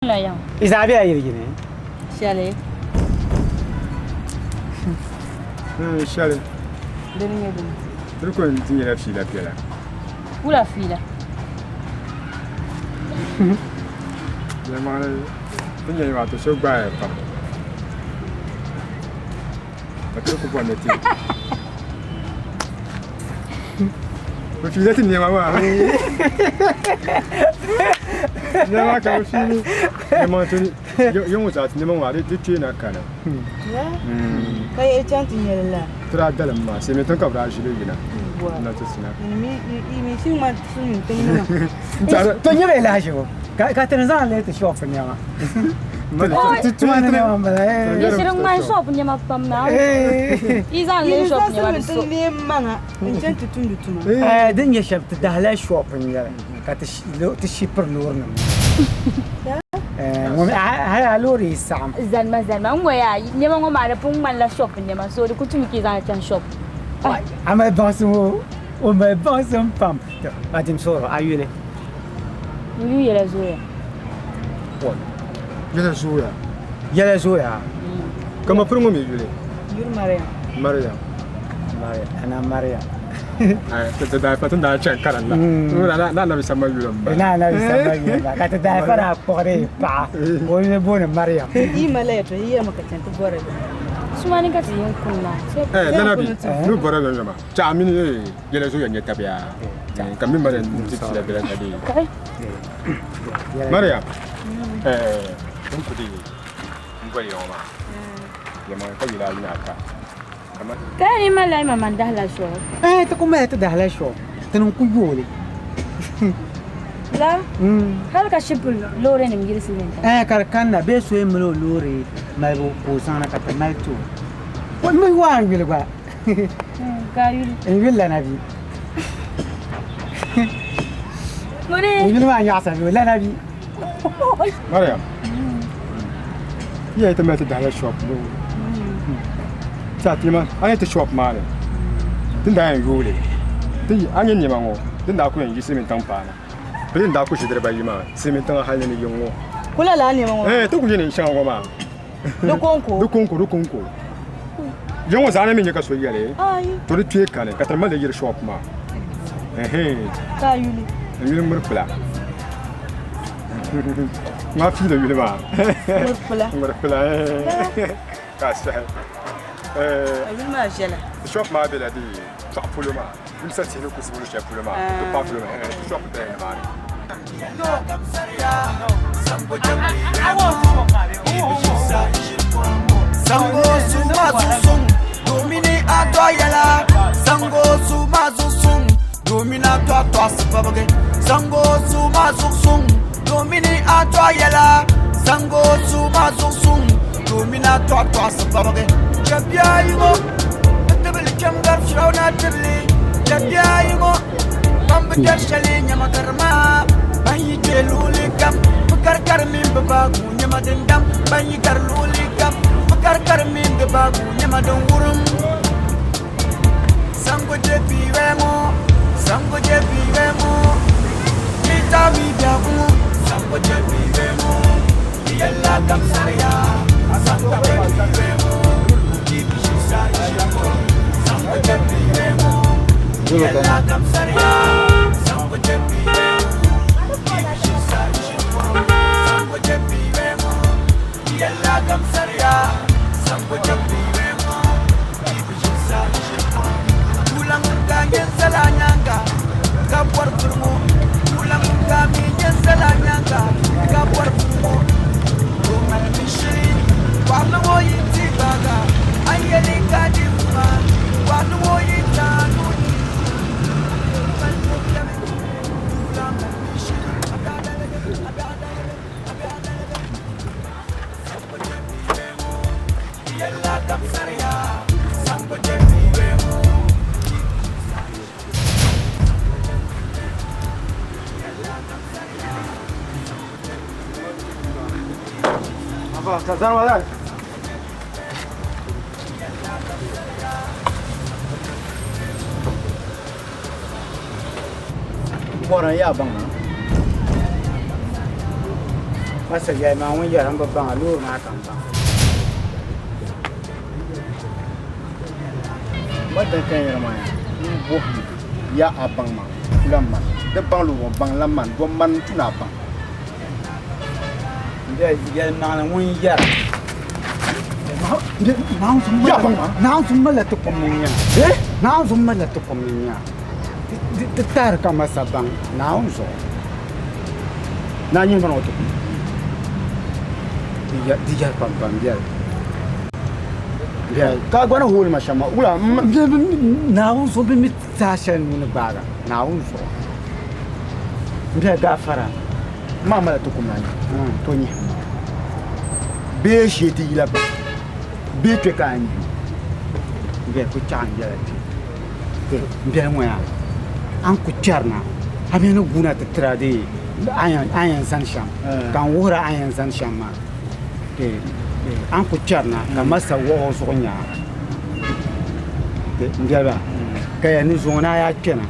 La yaŋ. I zaa bela yili yini? Shɛli. Shɛli. Dini nyɛ dini? Dini ko n-ti nyɛla fiila piɛla. Wula fiila? Yɛlimaŋli ti nyɛ maa ti so gbaaya pam ka ti ku bɔri ni ti Bɛ fiila ti nɛma maa. Nɛma ka bɛ fiili. Nɛma ti yi ŋɔ zaa ti nɛma maa di kpee na kani. Ka yi chaŋ ti nyɛli la? Ti daa dalim maa silimiin tiŋ ka bɛ daa ʒili yina na ti sina. To nyɛ bɛ lahiʒibu ka ti ni zaŋ li ti shop nɛma. Di shiri ŋmani shop nɛma pam na. Yi zaŋ li shop nɛma di so. Din nyɛ shɛm ti dahila shop n-nyɛli ka ti shipiri loorinima. Hali a loori yi saɣim. Zalima zalima n ŋɔ yaa nɛma ŋɔ maa di pun ŋmanila shop nɛma so di ku tumi ka yi zaŋ li chaŋ shop. A mali baŋsim o, o mali baŋsim pam. A dim suhiri a yuli. N yu yɛla zooya. Yɛla zooya. Yɛla zooya. Ka ma piri ŋɔ mi yuli? Yuri Mariam. Mariam. Mariam, ana Mariam. Ti daa pa ti daa chani karim la. Na Anabi Isa ma yuli m-bala. Na Anabi Isa ma yuli m-bala. Ka ti daa pa daa kpuɣiri paɣa ka o yuli booni Mariam. Yi mali yɛtɔɣa yi yɛlimi ka chani ti bɔri li. Sumani ka ti yɛn kuni maa. Eh, Nana bi, ni bɔri li maa. Chaɣ mini yɛla zooya nyɛ tabiya. Ka mi Mariam ti tila bela ka dee. Mariam, eh, n ku dee n boli ya ŋɔ maa. Yɛma ka yila ayi ni ata. Ka ni mali la yimaŋmaŋ dahila shop? Eh, ti ku mali ti dahila shop. Ti niŋ ku yooli. La? Hali ka ship loori nim yiri Silimiintiŋ? Eh, ka di kanna bee so yɛn mali o loori malibu ka o zaŋna ka ti mali ti o. O mi waa n yuli gba. Ka a yuli? N yuli Lanabi. Ŋuni? N yuli maa nyaɣisa bɛ Lanabi. Mariam, yi ti mali ti dahila shop ni ti a ni ti shop maa ni ti ni daa yɛn yooi li a ni nyɛ nɛma ŋɔ din daa ku yɛn yi silimiin tiŋ paana bɛ ni daa ku ʒi dibaayi maa silimiin tiŋa hali ni yiŋ ŋɔ Ku lala nɛma ŋɔ ti ku yɛ neen shɛŋa ŋɔ maa Di kɔŋko di kɔŋko di kɔŋko yiŋ ŋɔ zaa ni mi nyɛ ka so yɛli to di kpee kani ka ti mali li yiri shop maa Ka a yuli n yuli ŋmiri kpula ŋmaa fiili yuli maa Ŋmiri kpula ŋmiri kpula ka a sahi A yuli maa viɛla shop maa bela di tɔɣu polo maa Limsa tihi ni kusi bolo shɛli polo maa di pa polo maa shop bela ni maa ni. Sango su masu sun domin a to yɛla Sango su masu sun domin a to tɔɣisi babigi Sango su masu sun domin a to yɛla Sango su masu sun domin a to tɔɣisi babigi Chɛbiya yi ŋɔ bɛ tibili chɛm gari Firawuna tibili Chɛbiya yi ŋɔ ban bi dari shɛli nyama gari maa Ban yi kpe luɣili kam bɛ karikari mini bɛ baagu nyama din dam Ban yi gari luɣili kam bɛ karikari mini bɛ baagu nyama din wurim Sango je piwɛ ŋɔ Sango je piwɛ ŋɔ Mita mi biɛɣu ŋɔ Sango je piwɛ ŋɔ Di yɛlila kam sariya Sango je piwɛ ŋɔ Di bi ʒi sa ʒiya ŋɔ Sango je piwɛ ŋɔ Di yɛlila kam sariya Sango je piwɛ ŋɔ Di bi ʒi sa ʒiya ŋɔ Sango je piwɛ ŋɔ Di yɛlila kam sariya Sango je piwɛ ŋɔ Di bi ʒi sa ʒiya ŋɔ Wula ŋun ka nyɛ zala nyaaŋa ka bɔri puri ŋɔ Wula ŋun ka mi nyɛ zala nyaaŋa ka bɔri puri ŋɔ O mali mi shiri Waɣili ŋɔ yi ti gbaaga a ni yɛli ka di kuma Waɣili ŋɔ yi taai nuu ni Bɔra yaa baŋ na. Masa yɛli maa ŋun yɛra n bi baŋ a loori maa ka n baŋ. Ma dan ka yɛra maa ya n bohim ya a baŋ ma kula man di baŋ lu baŋ la man do man tu na baŋ. Yɛlimaŋli ŋun yɛra Naawuni malila ti kum ni nya. Naawuni malila ti kum ni nya. Ti tahiri ka masa baŋ Naawuni zuɣu. Naa nyin bana o ti kum. Di yɛri pam pam biɛli. Ka gba ni hooli ma shɛm maa wula Naawuni zuɣu bi mi saha shɛli nuu ni gbaaga Naawuni zuɣu. N biɛli gaafara. Maa mala ti kum na nya to nyɛ bee shee ti yila ba bee kpe ka a nyɛ n biɛli ku chaɣa n yɛla kpe n biɛli ŋɔ yaa a ni ku kpɛrina a mi ni guuna ti tira dee a yɛn zani shɛm ka n wuhira a yɛn zani shɛm maa a ni ku kpɛrina ka masa wuɣi o zuɣu nyaa n biɛli ba ka yɛn ni zuŋɔ ni a yaa kpɛna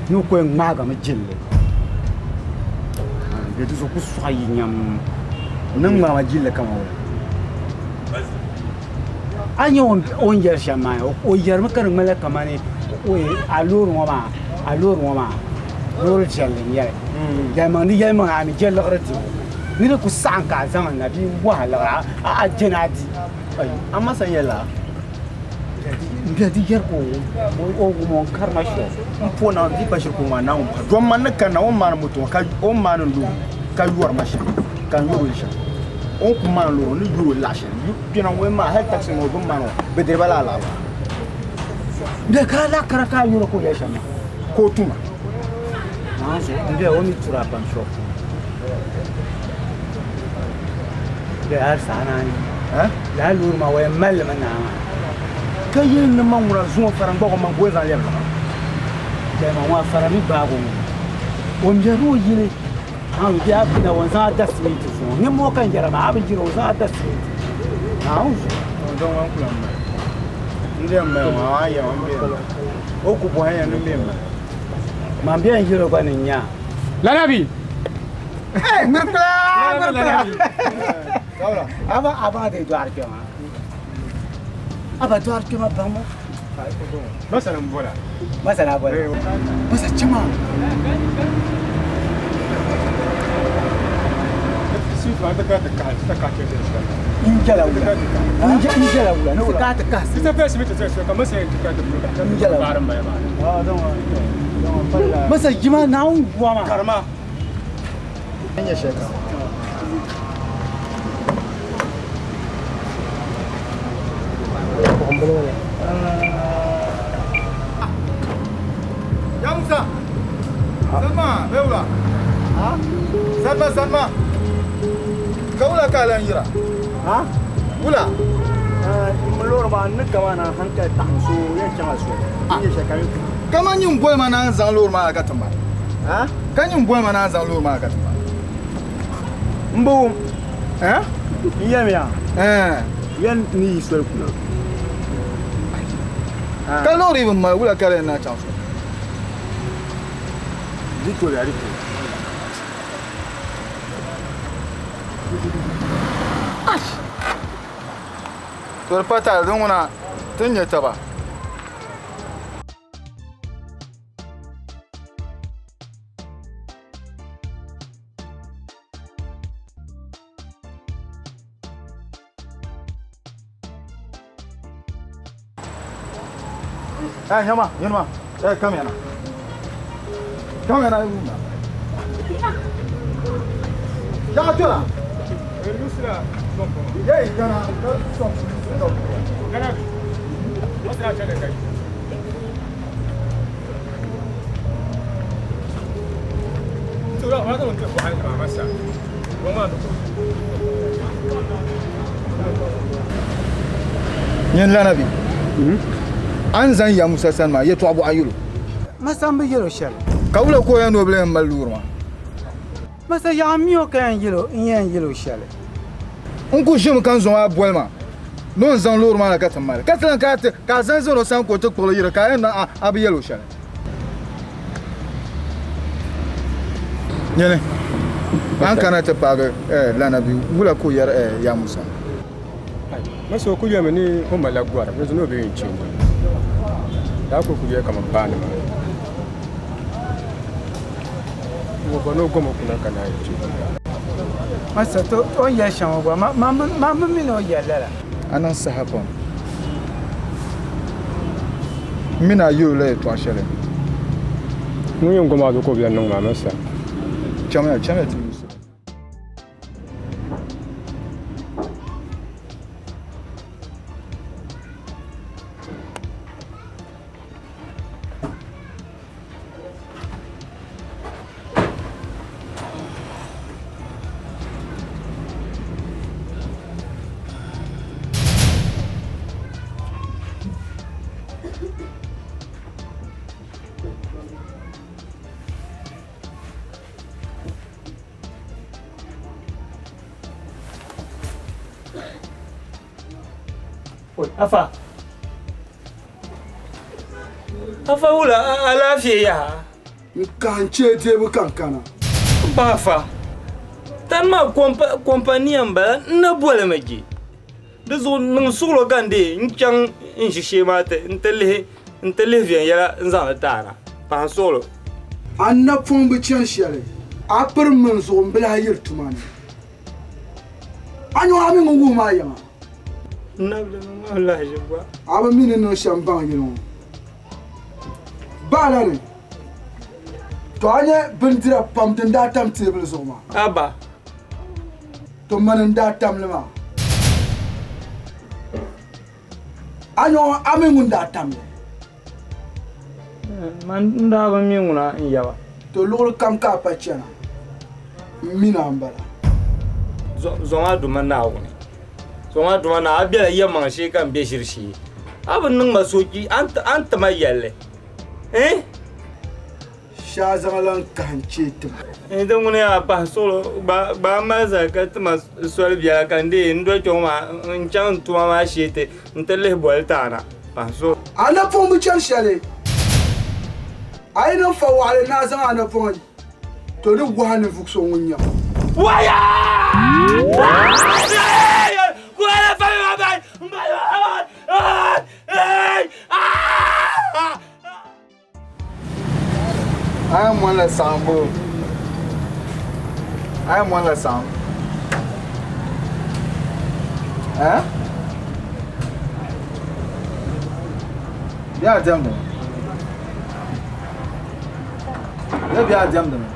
ni o ku yɛn ŋmaagimi jilli bɛ di zuɣu ku sɔɣi yi nyam ni ŋmaama jilli kama wula a nyɛ o ni yɛri shɛm maa o yɛrimi ka di ŋmanila kamani a loori ŋɔ maa a loori ŋɔ maa loori viɛlli n nyɛli yɛlimaŋli di yɛlimaŋli a mi je liɣiri dibu ni di ku saɣim ka a zaŋ na bee n-wahi liɣiri a je ni a di a ma sa yɛla n bɛ di yɛri ka o wum o n-karima shɛli n po na di pa shiri ka o maa naawuni pa dɔn man ni kanna o ni maani moto ŋɔ ka o ni maani loori ka yɔri ma shɛm ka n yɔri o shɛm o ni ku maani loori ni yɔri o laɣ shɛli kpɛna ŋɔ maa hali taxi ŋɔ bɛ ni maani ŋɔ bɛ diri ba lala laɣ maa Bɛ ka a lahi kara ka a yɔri ka o yɛli shɛm maa ka o tuma n bɛ o mi tura pam shɔbu bɛ hali saha naani lala loori maa o yɛn mali li mi naa maa ka yɛli ni man ŋuna zuŋɔ fara n-gbaag o maŋ ka o yɛn zaŋ lɛbi liɣiri Jɛlima ŋɔ a fara mi gbaag o ŋɔ o mɛri o yili bee a bina o zaŋ a da siminti zuŋɔ nimmoo ka n yɛra maa a bi yiri o zaŋ a da siminti Naawuni zuɣu o ku bɔhi ya ni bɛ mali man bɛn yiri o gba ni nya Lanabi aba aba de dɔɣiri kpɛma aba dɔɣiri kpɛma baŋ mo Masana n bɔla masana bɔla masa chama n jɛla wula n jɛla wula ni ka ti kasi n jɛla wula masa jima naawuni bua maa karima nyɛ shɛli kam Ya Musa Salma bɛ wula Salma Salma ka wula ka a lan yira wula n loori maa ni kama na hankali taɣam so yɛn chaŋla soli n nyɛ shɛli kam kama nyin boli ma na n zaŋ loori maa ka ti mali ka nyin boli ma na n zaŋ loori maa ka ti mali n bi wum eh n yɛmiya eh yɛn ni yi soli kuna ka loori bi mali wula ka di yɛn na chaŋ soli di toliya di toliya to di pa tali din ŋuna ti ni nyɛ taba Eh, nyama, nyama. Eh, come here. Come here. Ya tola. Hey, gana. Gana. Masana ce da kai. Tura wa zan tafi halka masa. Goma da Nyin lana bi. An zaŋ ya Musa sani maa yɛtɔɣa buɣa yɛlo. Masa n bi yɛlo shɛli. Ka wula ka o yɛn ni o bi lahi mali loori maa? Masa yaɣa mi o ka yɛn yɛlo n yɛn yɛlo shɛli. N ku ʒimi ka n zo maa boli ma ni o ni zaŋ loori maa na ka ti mali ka ti lan ka ti ka a zaŋ zani o sani ka o ti kpuɣili yiri ka a yɛn ni a bi yɛl o shɛli. Nyini, An kana ti paagi lana bi wula ka o yɛri Ya Musa? Masa o kuli yɛlimi ni o malila gɔrim, dinzuɣu ni o bi yɛn change. Daa kuli kuli yɛli kaman paani maa. Ŋɔ gba ni o goma kuna ka naan yi change. Masa to o ni yɛli shɛm ŋɔ gba man bi mi ni o yɛli lala. A niŋ saha pam. M mi ni a yɛl o la yɛtɔɣ shɛli. Ŋun yɛn gom a zuɣu ka o bi lahi niŋ maa, Masa. Chamiya, chamiya ti yuusi. Afa. Afa wula alaafee yaha. N ka n chɛ deebu ka n kana. Ba afa. Tani maa kompaniya n bala n na bolimi je. Di zuɣu niŋ suɣulo ka n dee n chaŋ n ʒi shee maa n ti lihi n ti lihi viɛnyɛla n zaŋ li taana. Pahi n suɣulo. A ni napɔŋ bi chani shɛli, a piri mi n zuɣu m bi lahi yiri tuma ni. A nyo a mi ŋun wuhi ma a yiŋa. N na bi niŋ a lahiʒi gba. A bi mi ni niŋ shɛm baŋ yili ŋɔ. Baɣila ni, to a nya bindira pam din daa tam teebuli zuɣu maa. Aba. To mani n-daa tam li maa. A nyo a mi ŋun daa tam li? Man n-daa bi mi ŋuna n-yaba. To luɣili kam ka a pa chana, m mi ni a m-bala. Zom a Duuma Naawuni, zom a Duuma Naawuni, a bela yɛlimaŋ shee ka m be ʒiri shee. A bi niŋ ma soochi, a ni ti ma yɛlli. Eh? Shee zaŋ lan kahi n-chee tim. Di ŋuni a pahi suɣulo gba a mali zali ka ti ma soli biɛla ka n deei n doli kpɛŋɔ maa n chaŋ n tuma maa shee n ti lihi boli taana pahi suɣulo. A napɔŋ bi chani shɛli. A yi niŋ fa waɣili ni a zaŋ a napɔŋ to di wahi ninvuɣ so ŋun nya ma. Waya! A yɛn mɔnila saɣim boo? A yɛn mɔnila saɣim? Eh? Bɛ a diɛmdi mi? Bɛ bɛ a diɛmdi mi?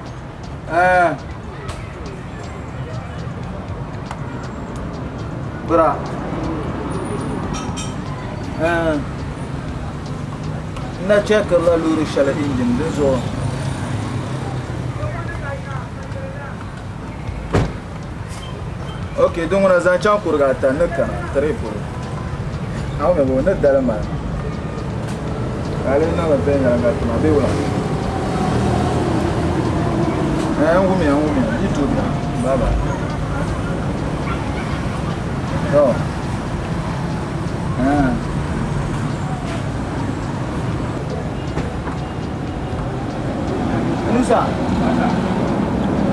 Eh? Bira. Eh. N na chɛkirila loori shɛli injin di zuɣu. Ok, din ŋuna zaŋ chaŋ kuriga ata ni kana three polo. A mi bo ni dali mali. Ka a lee niŋli viɛnyɛliŋga tuma bee wula? Eh, n wumiya, n wumiya. Yi tooi bia. Bye bye. To. Eh. Musa.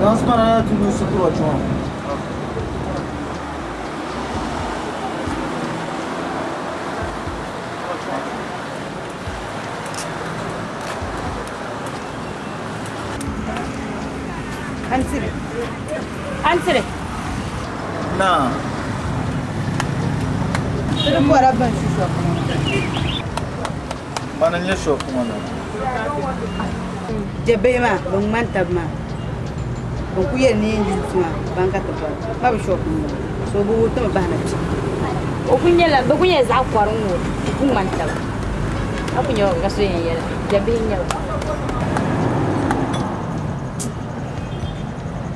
Zaŋ sipana na ti lu sikuro chuŋɔ. Antire. Antire. Na. Tiri bɔra ban su shop ŋɔ. Mana n-nyɛ shop ŋɔ na. Jabihi maa bɛ ŋmani taba maa. Bɛn ku yɛli neen yinsi maa ban ka ti bɔri pa bi shop ŋɔ so bɛ wuhi ti mi bahina kpe. O ku nyɛla bɛ ku nyɛla zaɣ kɔri ŋ-ŋɔ bɛ ku ŋmani taba ka ku nyɛ ka so yɛn yɛli jabihi n-nyɛ ba.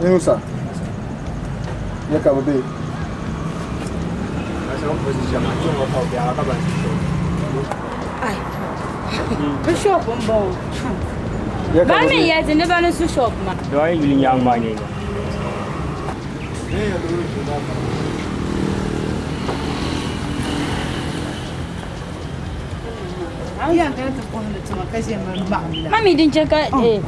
Yunusa, ya ka bɛ be? Bɛ shop m-bɔŋɔ. Ba mi yɛli ti ni ba ni su shop maa. Dɔɔ yi yuli nyaŋ maa nyɛ nya. Mami din chɛ ka eh.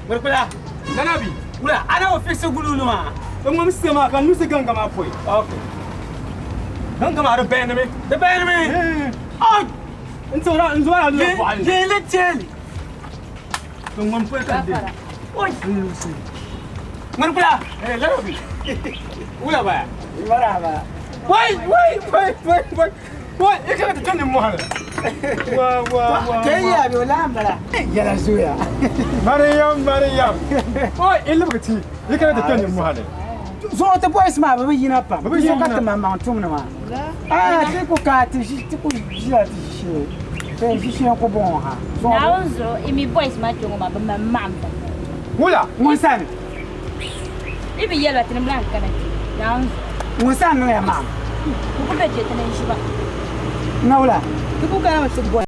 Ŋmani Lanabi. Wula, ana o fix gululu maa. N ŋun se maa ka nusi ganga maa pɔi. Okay. Ganga maa di bɛni mi. Di bɛni mi. Ah! N tɔra n zɔra lu bɔɣali. Yɛli tɛli. N ŋun pɔi ka di. Oi. Ŋmani kula. Eh, Lanabi. Wula baya. Marhaba. Wai, wai, wai, wai, wai. Wai, i kana ti tɔn ni mɔhili. Wa, wa, wa. Ke ya bi o lahi bala. Yɛla zooya. Mariam, Mariam. Oi, i libigi ti. I kana ti tɔn ni mɔhili. Zuɣu ti boys maa bi bi yina pam. Bi bi yina. Ka ti maŋmaŋ tumdi maa. Ah, ti ku ka ti ʒi ti ku ʒila ti ʒishee. Ti ʒishee ku bɔŋɔ ha. Naawuni zuɣu imi boys maa kpɛ ŋɔ maa bi mali maɣam pam. Wula. Ŋun sani. I bi yɛli ba ti nim lahi kana kpɛ. Naawuni zuɣu. Ŋun sani niŋya maɣam. Ku ku bɛ kpɛ ti ni ʒi ba. Nawula. Ti ku kana mi ti bɔli.